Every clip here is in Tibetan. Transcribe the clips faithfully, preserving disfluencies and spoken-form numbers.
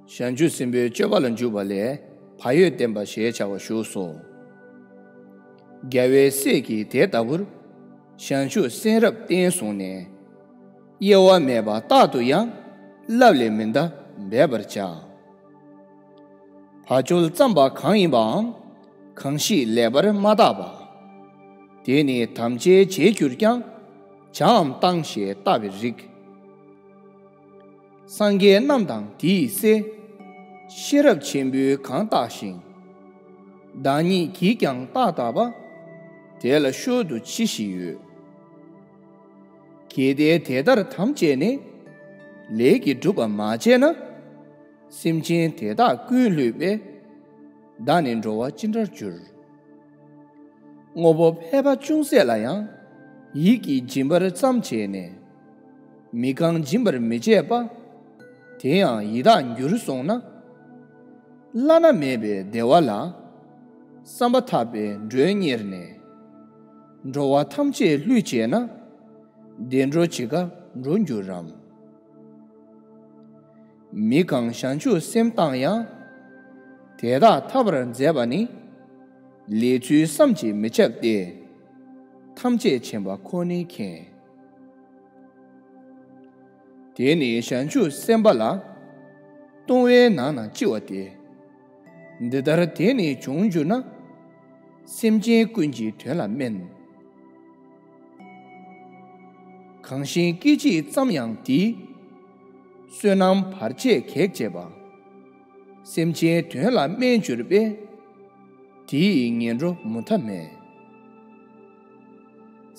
བྱང་ཆུབ་སེམས་དཔའི་སྤྱོད་པ་ལ་འཇུག་པ་ལས་བག་ཡོད་བསྟན་པ་ཞེས་བྱ་བ་བཞུགས་སོ། རྒྱལ་བའི་སྲས་ཀྱིས་དེ་ལྟ་བུར་བྱང་ཆུབ་སེམས་རབ་བསྟན་གསུངས་ནས། དབྱེ་བ་མེད་པ་རྟག་ཏུ་ཡང་བསླབ་ལས་མི་འདའ་འབད་པར་བྱ། བ་ཅོལ་བརྩམས་པ་གང་ཡིན་པའམ། གང་ཞིག་ལེགས་པར་མ་བརྟགས་པ། དེ་ནི་དམ་བཅའི་བྱས་གྱུར་ཀྱང་། བྱའམ་བཏང་ཞེས་བརྟག་པའི་རིགས། སངས་རྒྱས་རྣམས་དང་དེ་ཡི་སྲས། ཤེས་རབ་ཆེན་པོས་གང་བརྟགས་ཤིང་། བདག་ཉིད་ཀྱིས་ཀྱང་བརྟགས་བརྟགས་པ། དེ་ལ་ཤོར་དུ་ཅི་ཞིག་ཡོད། གལ་ཏེ་དེ་ལྟར་དམ་བཅས་ནས། ལས་ཀྱིས་བསྒྲུབ་པ་མ་བྱས་ན། སེམས་ཅན་དེ་དག་ཀུན་བསླུས་པས། བདག་ནི་འགྲོ་བ་ཅི་འདྲར་འགྱུར། དངོས་པོ་ཕལ་པ་ཅུང་ཟད་ལ་ཡང་། ཡིད་ཀྱིས་སྦྱིན་པར་བརྩམས་བྱས་ནས། མི་གང་སྦྱིན་པར་མི་བྱེད་པ། དེ་ཡང་ཡི་དྭགས་འགྱུར་སོང་ན། བླ་ན་མེད་པའི་བདེ་བ་ལ། བསམ་པ་ཐག་པས་མགྲོན་གཉེར་ནས། འགྲོ་བ་ཐམས་ཅད་བསླུས་བྱས་ན། བདེ་འགྲོ་ཇི་ག་འགྲོ་འགྱུར་རམ། མི་གང་བྱང་ཆུབ་སེམས་བཏང་ཡང་། དེ་དག་ཐར་པར་མཛད་པ་ནི། ལས་ཚུལ་བསམ་གྱིས་མི་ཁྱབ་སྟེ། ཐམས་ཅད་མཁྱེན་པ་ཁོ་ནས་མཁྱེན། དེ་ནི་བྱང་ཆུབ་སེམས་དཔའ་ལ། ལྟུང་བའི་ནང་ན་ལྕི་བ་སྟེ། འདི་ལྟར་དེ་ནི་བྱུང་གྱུར་ན། སེམས་ཅན་ཀུན་གྱི་དོན་ལ་དམན། གང་ཞིག་སྐད་ཅིག་ཙམ་ཡང་དེའི། བསོད་ནམས་བར་ཆད་གེགས་བྱེད་པ། སེམས་ཅན་དོན་ལ་དམན་གྱུར་པས། དེ་ཡི་ངན་འགྲོ་མུ་མཐའ་མེད།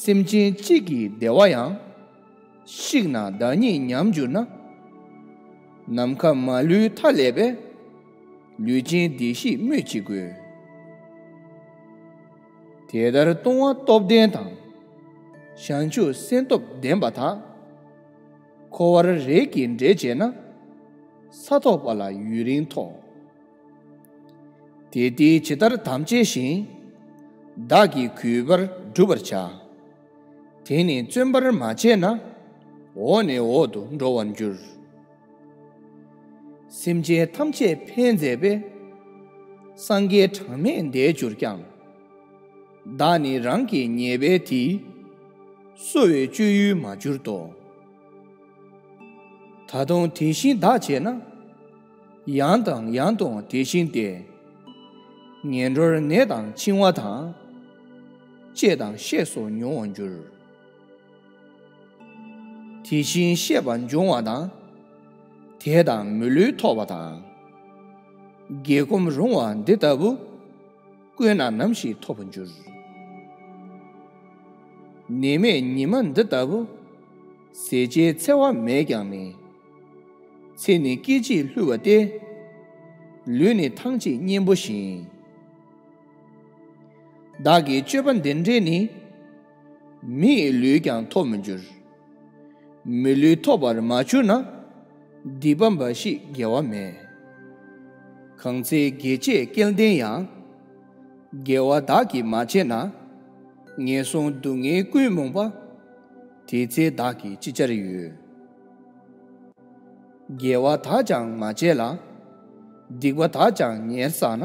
སེམས་ཅན་གཅིག་གི་བདེ་བ་ཡང་། བཤིག་ན་བདག་ཉིད་ཉམས་གྱུར་ན། ནམ་མཁའ་མ་ལུས་མཐའ་ཀླས་པས། ལུས་ཅན་བདེ་གཤེགས་སྨོས་ཅི་དགོས། དེ་ལྟར་ལྟུང་བ་སྟོབས་ལྡན་དང་། བྱང་ཆུབ་སེམས་སྟོབས་ལྡན་པ་དག། འཁོར་བར་རེས་ཀྱིས་འདྲེ་བྱས་ན། ས་ཐོབ་པ་ལ་ཡུན་རིང་ཐོགས། དེ་ལྟས་ཇི་ལྟར་དམ་བཅས་ཤིང་། བདག་གིས་གུས་པར་བསྒྲུབ་པར་བྱ། དེ་ནི་བརྩོན་པར་མ་བྱས་ན། འོག་ནས་འོག་ཏུ་འགྲོ་བར་འགྱུར། སེམས་ཅན་ཐམས་ཅད་ཕན་མཛད་པའི། སངས་རྒྱས་གྲངས་མེད་འདས་གྱུར་ཀྱང་། བདག་ནི་རང་གི་ཉེས་པའི་དེས། གསོ་བའི་སྤྱོད་ཡུལ་མ་གྱུར་ཏོ། ད་དུང་དེ་བཞིན་བདག་བྱས་ན། ཡང་དང་ཡང་དུ་དེ་བཞིན་ཏེ། ངན་འགྲོར་ནད་དང་འཆིང་བ་དང་། བཅད་དང་བཤད་སོགས་མྱོང་བར་འགྱུར། དེ་བཞིན་བཤད་པ་འབྱུང་བ་དང་། དད་དང་མི་ལུས་ཐོབ་པ་དང་། དགེ་སྒོམ་རུང་བ་འདི་ལྟ་བུ། བསྐུལ་ན་ནམ་ཞིག་ཐོབ་པར་འགྱུར། ནད་མེད་ཉི་མ་འདི་ལྟ་བུ། ཟས་བཅད་འཚེ་བ་མེད་ཀྱང་ནི། ཚེ་ནི་སྐད་ཅིག་བསླུས་པ་སྟེ། ལུས་ནི་ཐང་ཅིག་གཉེན་པོ་བཞིན། བདག་གི་སྤྱོད་པ་འདི་འདྲས་ནི། མི་ཡི་ལུས་ཀྱང་ཐོབ་མི་འགྱུར། མི་ལུས་ཐོབ་པར་མ་གྱུར་ན། སྡིག་པ་འབའ་ཞིག་དགེ་བ་མེད། གང་ཚེ་དགེ་བྱས་སྐལ་ལྡན་ཡང་། དགེ་བ་བདག་གིས་མ་བྱས་ན། ངན་སོང་སྡུག་བསྔལ་ཀུན་རྨོངས་པ། དེ་ཚེ་བདག་གིས་ཅི་བྱར་ཡོད། དགེ་བ་དག་ཀྱང་མ་བྱས་ལ། སྡིག་པ་དག་ཀྱང་ཉེར་བསགས་ན།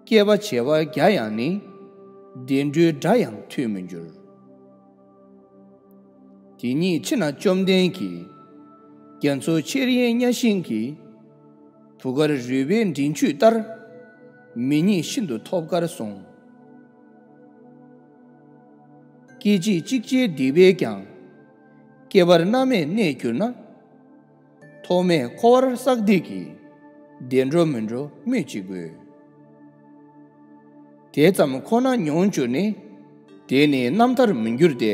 བསྐལ་པ་བྱེ་བ་བརྒྱ་ཡང་ནི། བདེ་འགྲོའི་སྒྲ་ཡང་ཐོས་མི་འགྱུར། དེ་ཉིད་ཕྱིར་ན་བཅོམ་ལྡན་གྱིས། རྒྱ་མཚོ་ཆེར་གཡེང་གཉའ་ཤིང་གི། བུ་གར་རུས་པའི་མགྲིན་བཅུད་ལྟར། མི་ཉིད་ཤིན་ཏུ་ཐོབ་དཀར་གསུངས། སྐད་ཅིག་གཅིག་བྱས་སྡིག་པས་ཀྱང་། བསྐལ་པར་མནར་མེད་གནས་གྱུར་ན། ཐོག་མེད་འཁོར་བར་བསྲེགས་འདི་གིས། བདེ་འགྲོ་མི་འགྲོ་སྨོས་ཅི་དགོས། དེ་ཙམ་ཁོ་ན་མྱོང་གྱུར་ནས། དེ་ནི་རྣམ་ཐར་མི་འགྱུར་ཏེ།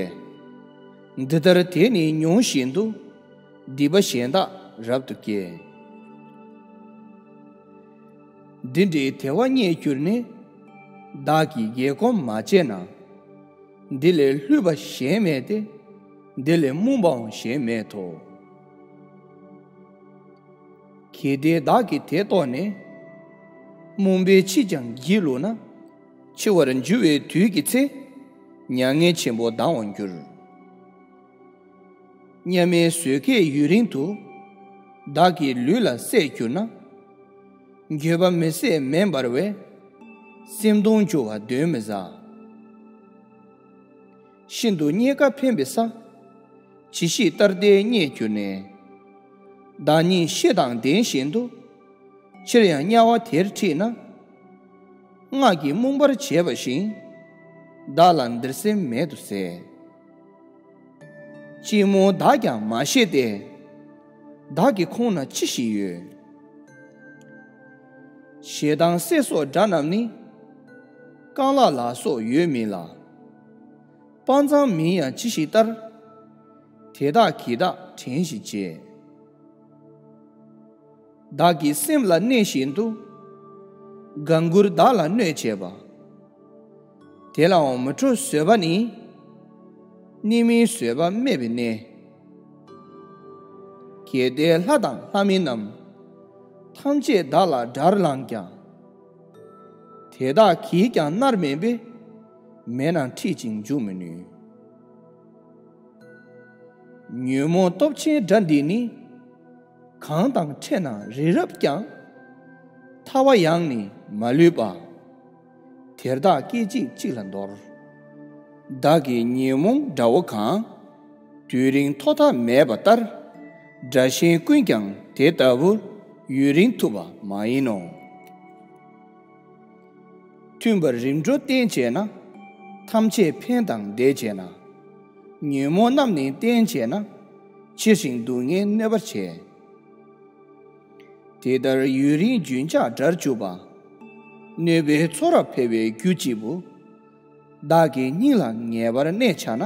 འདི་ལྟར་དེ་ནི་མྱོང་བཞིན་དུ། སྡིག་པ་གཞན་དག་རབ་ཏུ་སྐྱེ། འདི་འདྲའི་དལ་བ་རྙེད་གྱུར་ནས། བདག་གིས་དགེ་སྒོམ་མ་བྱས་ན། འདི་ལས་བསླུས་པ་གཞན་མེད་དེ། འདི་ལས་རྨོངས་པའང་གཞན་མེད་དོ། གལ་ཏེ་བདག་གིས་དེ་རྟོགས་ནས། རྨོངས་པའི་ཕྱིས་ཀྱང་བགྱིས་བསླུ་ན། འཆི་བར་འགྱུར་བའི་དུས་ཀྱི་ཚེ། མྱ་ངན་ཆེན་པོ་ལྡང་བར་འགྱུར། མཉམ་མེད་བཟོད་དཀས་ཡུན་རིང་དུ། བདག་གི་ལུས་ལ་སྲེག་གྱུར་ན། འགྱོད་པ་མི་སྲེད་མེ་འབར་བས། སེམས་གདུང་འགྱུར་བ་གདོན་མི་ཟ། ཤིན་ཏུ་རྙེད་དཀའ་འཕེན་པའི་ས། ཇི་ཞིག་ལྟར་དེར་རྙེད་གྱུར་ནས། བདག་ཉིད་ཤེས་དང་ལྡན་བཞིན་དུ། ཕྱིར་ཡང་དམྱལ་བ་དེར་ཁྲིད་ན། སྔགས་ཀྱིས་མུན་པར་བྱས་པ་བཞིན། བདག་ལ་འདིར་སེམས་མེད་དུ་ཟད། ཅི་སྨོ་བདག་ཀྱང་མ་ཤེས་ཏེ། བདག་གི་ཁོང་ན་ཅི་ཞིག་ཡོད། ཞེ་སྡང་སྲེད་སོགས་དགྲ་རྣམས་ནི། རྐང་ལག་ལ་སོགས་ཡོད་མིན་ལ། དཔའ་མཛངས་མིན་ཡང་ཅི་ཞིག་ལྟར། དེ་དག་གིས་བདག་བྲན་བཞིན་བྱེད། བདག་གི་སེམས་ལ་གནས་བཞིན་དུ། དགའ་མགུར་བདག་ལ་གནོད་བྱེད་པ། དེ་ལའང་མི་ཁྲོ་བཟོད་པ་ནི། གནས་མིན་བཟོད་པ་སྨད་པའི་གནས། གལ་ཏེ་ལྷ་དང་ལྷ་མིན་རྣམས། ཐམས་ཅད་བདག་ལ་དགྲར་ལངས་ཀྱང་། དེ་དག་གིས་ཀྱང་མནར་མེད་པས། མེ་ནང་ཁྲིད་ཅིང་འཇུག་མི་ནུས། ཉོན་མོངས་སྟོབས་ཆེན་དགྲ་འདི་ནི། གང་དང་ཕྲད་ན་རི་རབ་ཀྱང་། ཐར་བ་ཡང་ནི་མ་ལུས་པ། དེར་བདག་སྐད་ཅིག་གཅིག་ལ་འདོར། བདག་གི་ཉོན་མོངས་དགྲ་བོ་གང་། དུས་རིང་ཐོག་མཐའ་མེད་པ་ལྟར། དགྲ་གཞན་ཀུན་ཀྱང་དེ་ལྟ་བུར། ཡུན་རིང་ཐུབ་པ་མ་ཡིན་ནོ། མཐུན་པར་རིམ་གྲོ་བསྟེན་བྱས་ན། ཐམས་ཅད་ཕན་དང་བདེ་བྱས་ན། ཉོན་མོངས་རྣམས་ནི་བསྟེན་བྱས་ན། ཕྱིར་ཞིང་སྡུག་བསྔལ་གནོད་པར་བྱེད། དེ་ལྟར་ཡུན་རིང་རྒྱུན་ཆགས་དགྲར་གྱུར་པ། གནོད་པའི་ཚོགས་རབ་འཕེལ་བའི་རྒྱུ་གཅིག་པུ། བདག་གི་སྙིང་ལ་ངེས་པར་གནས་འཆའ་ན།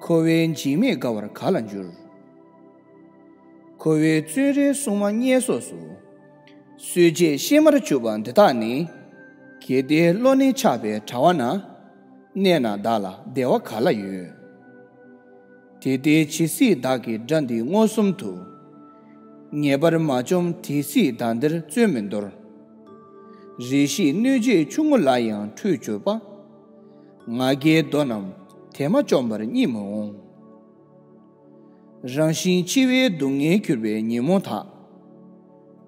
འཁོར་བའི་འཇིགས་མེད་དགའ་བར་ག་ལ་འགྱུར། འཁོར་བའི་བཙོན་རའི་སྲུང་མ་བསྙེན་སོགས་སུ། གསོད་བྱེད་གཤེད་མར་གྱུར་པ་འདི་དག་ནི། གལ་ཏེ་བློ་གནས་ཆགས་པའི་དྲ་བ་ན། གནས་ན་བདག་ལ་བདེ་བ་ག་ལ་ཡོད། དེ་ལྟའི་ཇི་སྲིད་བདག་གིས་དགྲ་འདི་མངོན་སུམ་དུ། ངེས་པར་མ་བཅོམ་དེ་སྲིད་བདག་འདིར་བརྩོན་མི་འདོར། རེ་ཞིག་གནོད་བྱེད་ཆུང་ངུ་ལ་ཡང་ཁྲོས་གྱུར་པ། ང་རྒྱལ་གདོན་རྣམས་དེ་མ་བཅོམ་པར་གཉིད་མི་འོང་། རང་བཞིན་འཆི་བའི་སྡུག་བསྔལ་གྱུར་པའི་ཉོན་མོངས་དག།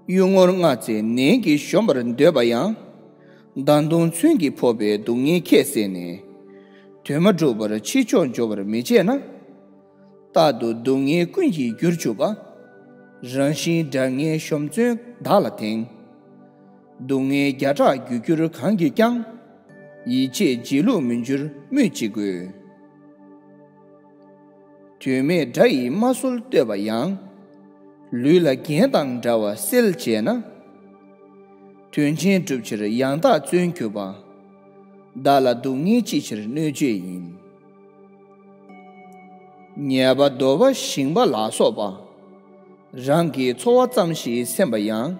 གཡུལ་ངོར་ལྔ་བརྩེགས་ནན་གྱིས་གཞོམ་པར་འདོད་པ་ཡང་། མདའ་མདུང་མཚོན་གྱིས་ཕོག་པའི་སྡུག་བསྔལ་ཁྱད་བསད་ནས། དོན་མ་གྲུབ་པར་ཕྱིར་ཕྱོགས་འགྱོ་བར་མི་བྱེད་ན། རྟག་ཏུ་སྡུག་བསྔལ་ཀུན་གྱི་རྒྱུར་གྱུར་པ། རང་བཞིན་དགྲ་ངན་གཞོམ་བརྩོན་བདག་ལ་དེང་། སྡུག་བསྔལ་བརྒྱ་ཕྲག་རྒྱུ་གྱུར་གང་གིས་ཀྱང་། ཡིད་ཆེས་བྱེད་ལུགས་མི་འགྱུར་སྨོས་ཅི་དགོས། དོན་མེད་དགྲ་ཡིས་མ་གསོལ་བསྟོད་པ་ཡང་། ལུས་ལ་རྒྱན་དང་འདྲ་བ་སེལ་བྱས་ན། དོན་ཆེན་སྒྲུབ་ཕྱིར་ཡང་དག་བརྩོན་གྱུར་པ། བདག་ལ་སྡུག་བསྔལ་ཅི་ཕྱིར་གནོད་བྱེད་ཡིན། ཉེས་པ་འདོར་བ་ཞིང་པ་ལ་སོགས་པ། རང་གི་འཚོ་བ་ཙམ་ཞིག་སེམས་པ་ཡང་།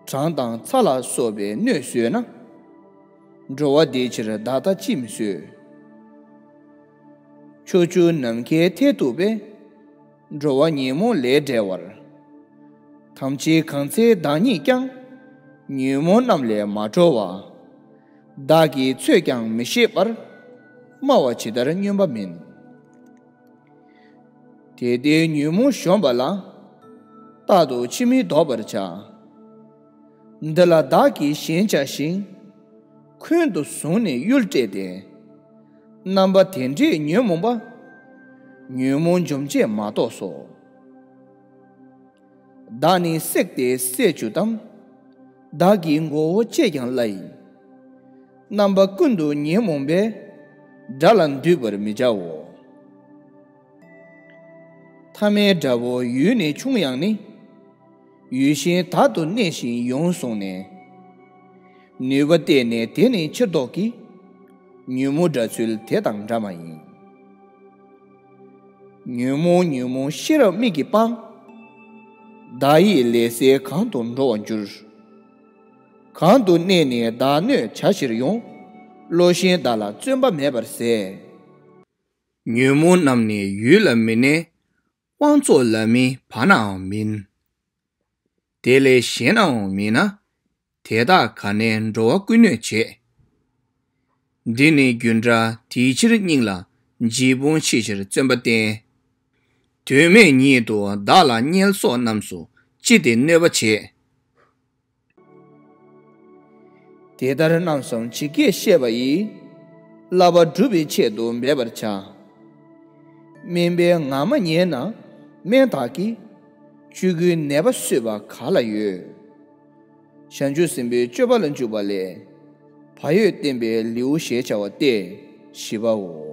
གྲང་དང་ཚ་ལ་སོགས་པའི་གནོད་བཟོད་ན། འགྲོ་བ་འདིའི་ཕྱིར་བདག་ལྟ་ཅིས་མི་བཟོད། ཕྱོགས་བཅུ་ནམ་མཁའི་མཐས་གཏུགས་པའི། འགྲོ་བ་ཉོན་མོངས་ལས་བསྒྲལ་བར། དམ་ཆོས་གང་འཚལ་བདག་ཉིད་ཀྱང་། ཉོན་མོངས་རྣམས་ལས་མ་གྲོལ་བ། བདག་གིས་ཚོད་ཀྱང་མི་ཤེས་པར། སྨྲ་བ་ཇི་ལྟར་སྨྱོན་པ་མིན། དེ་ལྟའི་ཉོན་མོངས་གཞོམ་པ་ལ། རྟག་ཏུ་ཕྱི་མིག་ལྡོག་པར་བྱ། འདི་ལ་བདག་གིས་ཞེན་བྱ་ཞིང་། འཁོན་དུ་བཟུང་ནས་གཡུལ་སྤྲད་དེ། རྣམ་པ་དེ་འདྲས་ཉོན་མོངས་པ། ཉོན་མོངས་འཇོམས་བྱེད་མ་གཏོགས་སོ། བདག་ནི་བསྲེགས་ཏེ་བསད་གྱུར་ཏམ། བདག་གི་མགོ་བོ་བཅད་ཀྱང་བླའི། རྣམ་པ་ཀུན་ཏུ་ཉོན་མོངས་པས། དགྲ་ལ་འདུད་པར་མི་བྱའོ། ཐ་མལ་དགྲ་བོ་ཡུལ་ནི་ཆུང་ཡང་ནི། ཡུལ་གཞན་དག་ཏུ་གནས་ཤིང་ཡོངས་བཟུང་ནས། ནུས་པ་གཏད་ནས་དེ་ནི་ཕྱིར་ལྡོག་གི། ཉོན་མོངས་དགྲ་ཚུལ་དེ་དང་འདྲ་མ་ཡིན། ཉོན་མོངས་ཉོན་མོངས་ཤེས་རབ་མིག་གིས་སྤང་། བདག་ཡིད་ལས་སད་གང་དུ་འགྲོ་བར་འགྱུར། གང་དུ་གནས་ནས་བདག་གནོད་བྱ་ཕྱིར་ཡོང་། བློ་ཞན་བདག་ལ་བརྩོན་པ་མེད་པར་ཟད། ཉོན་མོངས་རྣམས་ནི་ཡུལ་ལ་མི་གནས། དབང་བཙོག་ལ་མི་བ་ནའང་མིན། དེ་ལས་གཞན་ནའང་མིན་ན། དེ་དག་ག་ནས་འགྲོ་བ་ཀུན་གནོད་བྱེད། འདི་ནི་རྒྱུ་འདྲ་དེའི་ཕྱིར་སྙིང་ལ་འཇིགས་སྤོང་ཆེ་ཕྱིར་བརྩོན་པ་བསྟེན། དོན་མེད་ཉིད་དུ་བདག་ལ་བསྙེལ་སོགས་རྣམས་སུ་ཅི་སྟེ་གནོད་པ་བྱེད། དེ་ལྟར་རྣམ་གསུམ་ཇི་སྐད་བཤད་པ་ཡིས། བསླབ་པ་སྒྲུབ་པའི་ཆེད་དུ་འབད་པར་བྱ། སྨན་པའི་ངག་མ་ཉན་ན་སྨན་དག་གིས། ཆོས་ཀུན་ནད་པ་གསོས་པ་ག་ལ་ཡོད། བྱང་ཆུབ་སེམས་དཔའི་སྤྱོད་པ་ལ་འཇུག་པ་ལས། བག་ཡོད་བསྟེན་པའི་ལེའུ་ཞེས་བྱ་བ་སྟེ་བཞི་པའོ།